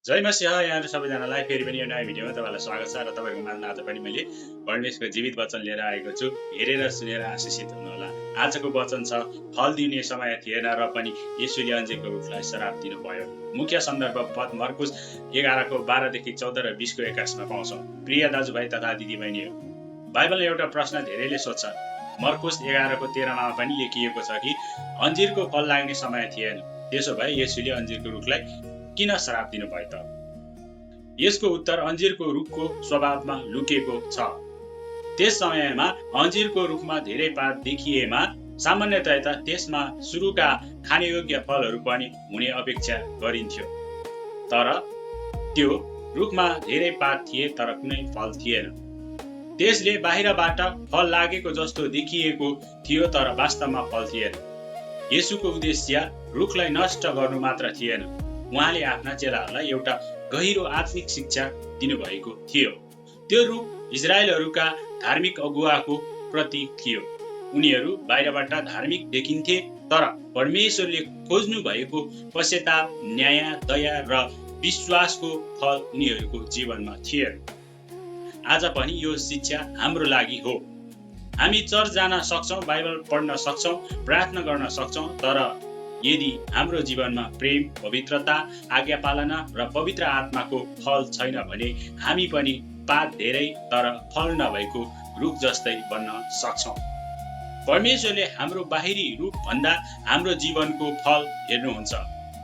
जय मसिंह यहाँहरू सबैजनालाई फेरि पनि यो नयाँ भिडियोमा तपाईँलाई स्वागत छ र तपाईँको माझमा आज पनि मैले परमेश्वरको जीवित वचन लिएर आएको छु। हेरेर सुनेर आशिषित हुनुहोला। आजको वचन छ, फल दिने समय थिएन र पनि येशूले अन्जीरको रुखलाई श्राप दिनुभयो। मुख्य सन्दर्भ पद मर्कुस 11:12-14 र 20:21 मा पाउँछौँ। प्रिय दाजुभाइ तथा दिदीबहिनीहरू, बाइबलले एउटा प्रश्न धेरैले सोध्छन्। मर्कुस 11:13 पनि लेखिएको छ कि अन्जीरको फल लाग्ने समय थिएन, त्यसो भए येशूले अन्जीरको रुखलाई किन श्राप दिनुभयो त? यसको उत्तर अन्जीरको रुखको स्वभावमा लुकेको छ। त्यस समयमा अन्जीरको रुखमा धेरै पात देखिएमा सामान्यतया त्यसमा सुरुका खानेयोग्य फलहरू पनि हुने अपेक्षा गरिन्थ्यो। तर त्यो रुखमा धेरै पात थिए तर कुनै फल थिएन। त्यसले बाहिरबाट फल लागेको जस्तो देखिएको थियो तर वास्तवमा फल थिएन। येशूको उद्देश्य रुखलाई नष्ट गर्नु मात्र थिएन, उहाँले आफ्ना चेलाहरूलाई एउटा गहिरो आत्मिक शिक्षा दिनुभएको थियो। त्यो रुख इजरायलहरूका धार्मिक अगुवाको प्रतीक थियो। उनीहरू बाहिरबाट धार्मिक देखिन्थे तर परमेश्वरले खोज्नु भएको पश्चाताप, न्याय, दया र विश्वासको फल उनीहरूको जीवनमा थिएन। आज पनि यो शिक्षा हाम्रो लागि हो। हामी चर्च जान सक्छौँ, बाइबल पढ्न सक्छौँ, प्रार्थना गर्न सक्छौँ, तर यदि हाम्रो जीवनमा प्रेम, पवित्रता, आज्ञा पालना र पवित्र आत्माको फल छैन भने हामी पनि पात धेरै तर फल नभएको रुख जस्तै बन्न सक्छौँ। परमेश्वरले हाम्रो बाहिरी रूप भन्दा हाम्रो जीवनको फल हेर्नुहुन्छ।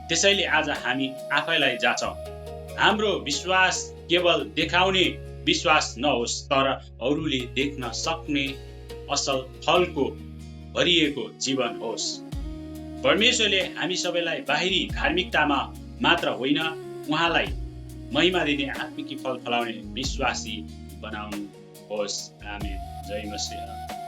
त्यसैले आज हामी आफैलाई जाँचौँ। हाम्रो विश्वास केवल देखाउने विश्वास नहोस्, तर अरूले देख्न सक्ने असल फलको भरिएको जीवन होस्। परमेश्वरले हामी सबैलाई बाहिरी धार्मिकतामा मात्र होइन, उहाँलाई महिमा दिने आत्मिक फल फलाउने विश्वासी बनाउनुहोस्। आमेन। जय मसीह।